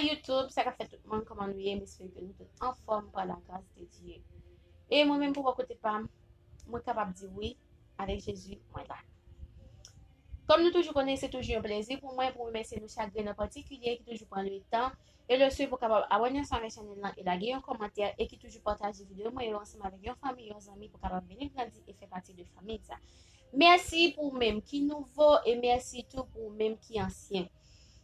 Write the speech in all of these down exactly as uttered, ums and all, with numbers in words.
YouTube, sa k ap fèt tout moun, kòman nou ye? M espere ke nou tout anfòm pa la gras de Dye. E mwen menm pou bò kote pa m, mwen kapab di wi, avèk Jezi, mwen la. Kòm nou toujou konnen, se toujou yon plezi pou mwen pou remèsye nou chak grenn an patikilye ki toujou pran le tan e le swen pou kapab abòne ansanm avèk chanèl lan e lage yon kòmantè e ki toujou pataje videyo mwen yo ansanm avèk yon fanmi, yon zanmi pou kapab vini grandi e fè pati de fanmi sa. Mèsi pou ou menm ki nouvo e mèsi tou pou ou menm ki ansyen.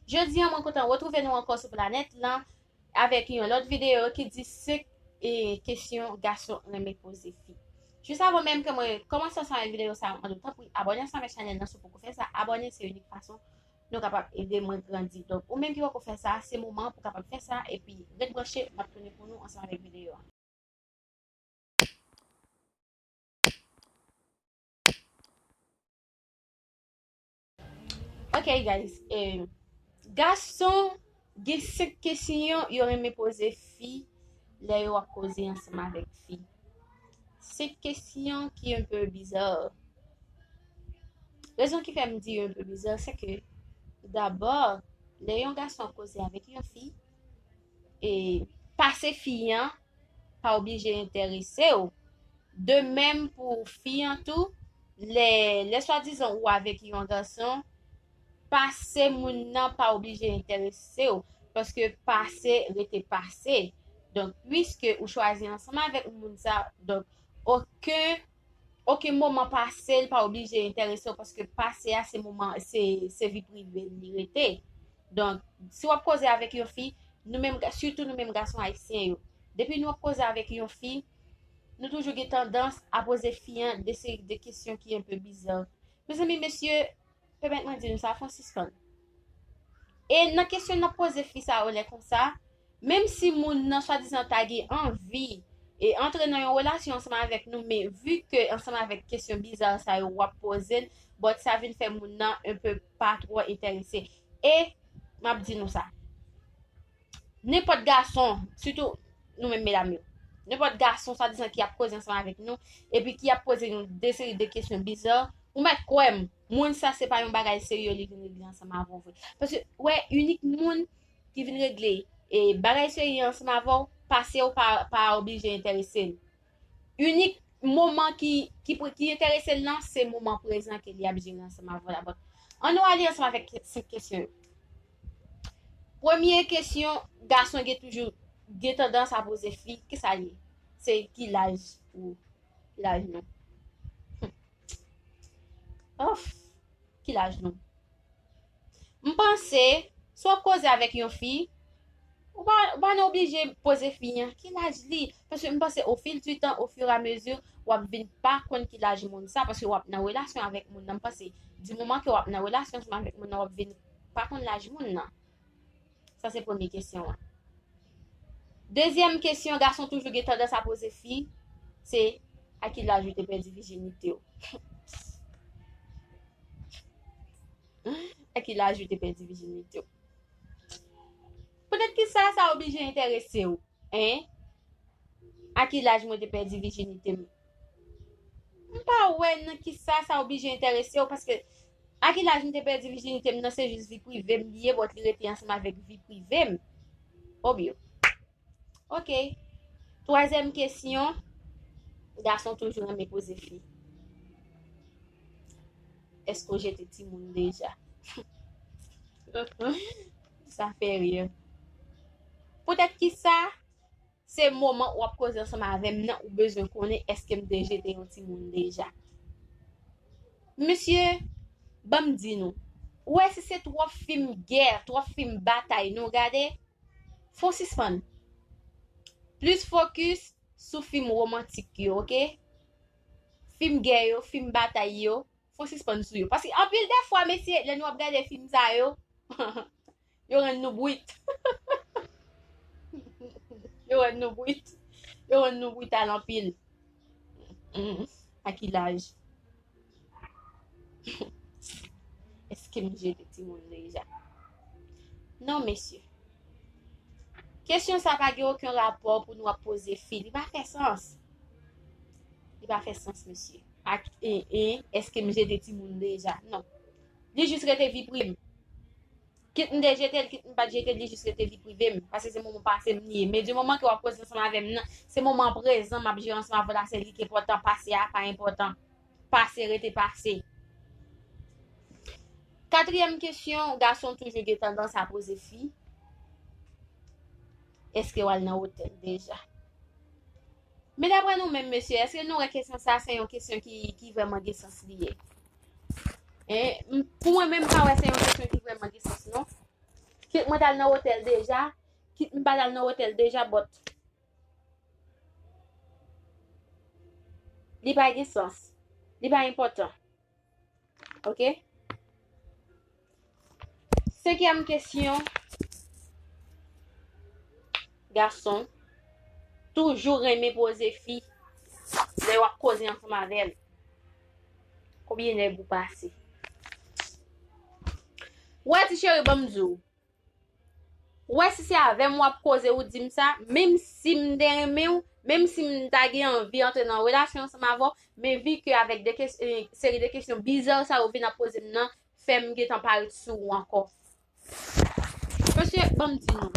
Jodi a, mwen kontan retwouve nou ankò sou planèt lan avèk yon lòt videyo ki di senk, e, kesyon gason renmen poze fi. Jis avan menm ke mwen kòmanse ansanm avèk videyo sa a, mwen mande w tanpri abòne ansanm avèk chanèl lan si w poko fè sa. Abòne se inik fason nou kapab ede mwen grandi. Donk, ou menm ki poko fè sa, se moman pou w kapab fè sa, epi ret branche, m ap tounen pou nou ansanm avèk videyo a. Ok, guys. Eh, gason gen senk kesyon yo renmen poze fi lè yo ap koze ansanm avèk fi. Senk kesyon ki un peu bizarre. Rezon ki fè m di un peu bizarre, se ke dabò, lè yon gason ap koze avèk yon fi, e pase fi an pa oblije enterese w. De menm pou fi an tou, lè, lè swadizan ou avèk yon gason, pase moun nan pa oblije enterese w, paske pase rete pase. Donk, piske ou chwazi ansanm avèk moun sa, donk, okenn, okenn moman pase l pa oblije enterese w, paske pase a se moman, se, se vi prive l li rete. Donk, si w ap koze avèk yon fi, nou menm, sitou nou menm gason ayisyen yo, depi nou ap koze avèk yon fi, nou toujou gen tandans a poze fi an de seri de kesyon ki un peu bizarre. Mezanmi, mesye, pèmèt mwen di nou sa, fò n sispann. E nan kesyon n ap poze fi sa yo lè konsa, menm si moun nan swadizan ta gen anvi e antre nan yon relasyon ansanm avèk nou, men vi ke ansanm avèk kesyon biza sa yo w ap poze l, but sa vin fè moun nan un peu pa twò enterese. E m ap di nou sa. Nenpòt gason, sitou nou menm medam yo, nenpòt gason swadizan ki ap koze ansanm avèk nou, epi ki ap poze nou de seri de kesyon biza, ou mèt kwè m, moun sa se pa yon bagay serye li vin regle ansanm avè w vre. Paske, wè, inik moun ki vin regle, e, bagay serye ansanm avè w, pase w pa, pa oblije enterese l. Inik moman ki, ki, pre- ki enterese l lan, se moman prezan ke li ap jere ansanm avè w la. But ann nou ale ansanm avèk ke- senk kesyon yo. Premye kesyon, gason gen toujou gen tandans a poze fi, ki sa l ye? Se ki laj ou? Ki laj nou? Of, ki laj nou? M panse, si w ap koze avèk yon fi, ou pa, ou pa nan oblije poze fi an ki laj li. Paske m panse, au fil du temps, au fur et à mesure, w ap vin pa konn ki laj moun sa, paske w ap nan relasyon avèk moun nan. M panse, di moman ke w ap nan relasyon ansanm avèk moun nan, w ap vin pa konn laj moun nan. Sa se premye kesyon an. Dezyèm kesyon, gason toujou gen tandans a poze fi, se a ki laj ou te pèdi vijinite w? A ki laj ou te pèdi vijinite w? Poutèt ki sa, sa oblije enterese w, en? A ki laj mwen te pèdi vijinite m? M pa wè nan ki sa sa oblije enterese w, paske a ki laj m te pèdi vijinite m nan, se jis vi prive m li ye, but li rete ansanm avèk vi prive m. Obyo. Ok. Twazyèm kesyon, gason toujou renmen poze fi. Èske w jete timoun deja? Sa fè ri. Poutèt ki sa, se moman w ap koze ansanm avè m nan, ou bezwen konnen èske m te jete yon timoun deja. Mesye, ban m di nou, ou wè si se twòp fim gè, twòp fim batay nou gade, fò w sispann. Plis fokis sou fim womantik yo, ok? Fim gè yo, fim batay yo, fò w sispann sou yo. Paske anpil de fwa, mesye, lè nou ap gade fim sa yo, yo rann nou bwit. Yo rann nou bwit. Yo rann nou bwital anpil. Mm, a ki laj? Èske m jete timoun deja? Non, mesye. Kesyon sa pa gen okenn rapò pou nou ap poze fi. Li pa fè sans. Li pa fè sans, mesye. Ak, e, e, èske m jete timoun deja? Non. Li jis rete vi prive m. Kit m te jete l, kit m pa t jete l, li jis rete vi prive m. Paske se moman pase m li ye. Men di moman ke w ap koze ansanm avè m nan, se moman prezan m ap jere ansanm avè w la, se li ki enpòtan, pase a pa enpòtan. Pase rete pase. Katriyèm kesyon, gason toujou gen tandans a poze fi, èske w al nan wotèl deja? Men daprè nou menm, mesye, èske nou wè kesyon sa a se yon kesyon ki, ki vrèman gen sans li ye? Hein? M- Pou mwen menm, m pa wè se yon kesyon ki vrèman gen sans, non. Kit mwen t al nan wotèl deja, kit m pa t al nan wotèl deja, but li pa gen sans. Li pa enpòtan. Ok? Senkyèm kesyon, gason toujou renmen poze fi lè w ap koze ansanm avè l. Konbyen nèg ou pase? Wè, ti cheri, ban m di w. Wè, si se avè m w ap koze, ou di m sa, menm si m te renmen w, menm si m ta gen anvi antre nan relasyon ansanm avè w, men vi ke avèk de kes- eh, seri de kesyon biza sa yo vin ap poze m nan, fè m gentan parèt sou ou ankò. Mesye, ban m di nou.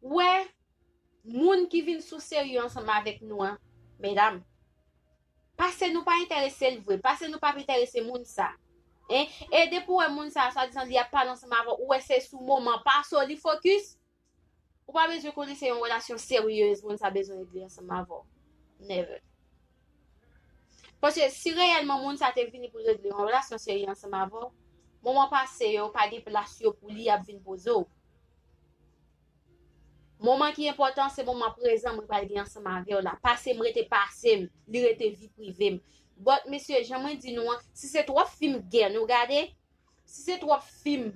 Wè, moun ki vin sou serye ansanm avèk nou an, medam, pase nou pa enterese l vre, pase nou p ap enterese moun sa. Hein? E depi w wè moun sa, swadizan li ap pale ansanm avè w, ou wè se sou moman pase w li fokis, ou pa bezwen konnen se yon relasyon seryez moun sa bezwen regle ansanm avè w. Never. Paske si reyèlman moun sa te vini pou regle yon relasyon serye ansanm avè w, moman pase yo pa gen plas yo pou li ap vin poze w. Moman ki enpòtan, se moman prezan mwen pral gen ansanm avè w la. Pase m rete pase m, li rete vi prive m. But, mesye, jan mwen di nou an, si se twòp fim gè nou gade, si se twòp fim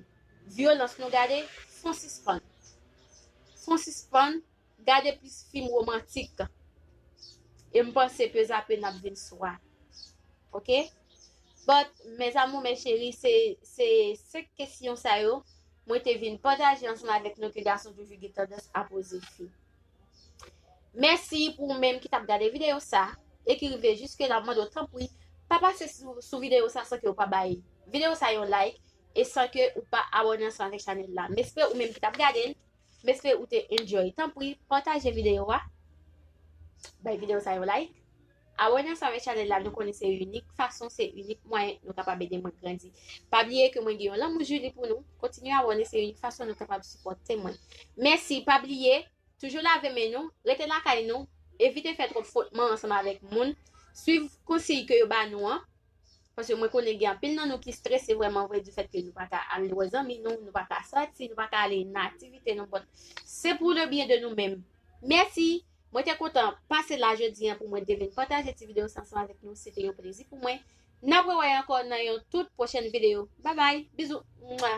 vyolans nou gade, fon sispann. Fon sispann, gade plis fim womantik. E m panse pezapè n ap vin swa. Ok? But, mes amours, mes chéris, se, se senk kesyon sa yo, mwen te vin pataje ansanm avèk nou ke gason toujou gen tandans a poze fi. Mèsi pou ou menm ki t ap gade videyo sa e ki rive jiske la, m mande w tanpri, pa pase sou, sou videyo sa san ke w pa bay videyo sa yon like e san ke ou pa abòne ansanm avèk chanèl la. M espere ou menm ki t ap gade l, m espere ou te enjoy. Tanpri, pataje videyo a, bay videyo sa yon like. Abòne ansanm avèk chanèl la, nou konnen se inik fason, se inik mwayen nou kapab ede mwen grandi. Pa bliye ke mwen gen yon lanmou Julie pou nou. Kontinye abòne, se inik fason nou kapab sipòte mwen. Mèsi, pa bliye, toujou lave men nou, rete lakay nou, evite fè twòp fwotman ansanm avèk moun, swiv konsiy ke yo ba nou an. Paske mwen konnen gen anpil nan nou ki strese vrèman vre, di fèt ke nou pa ka al wè zanmi nou, nou pa ka sòti, nou pa ka ale nan aktivite nou, but se pou le byen de nou menm. Mèsi! Mwen te kontan pase la jodi an pou mwen te vin pataje ti videyo sa ansanm avèk nou. Se te yon plezi pou mwen. N ap rewè ankò nan yon tout pwochèn videyo. Babay, bizou. Mwa.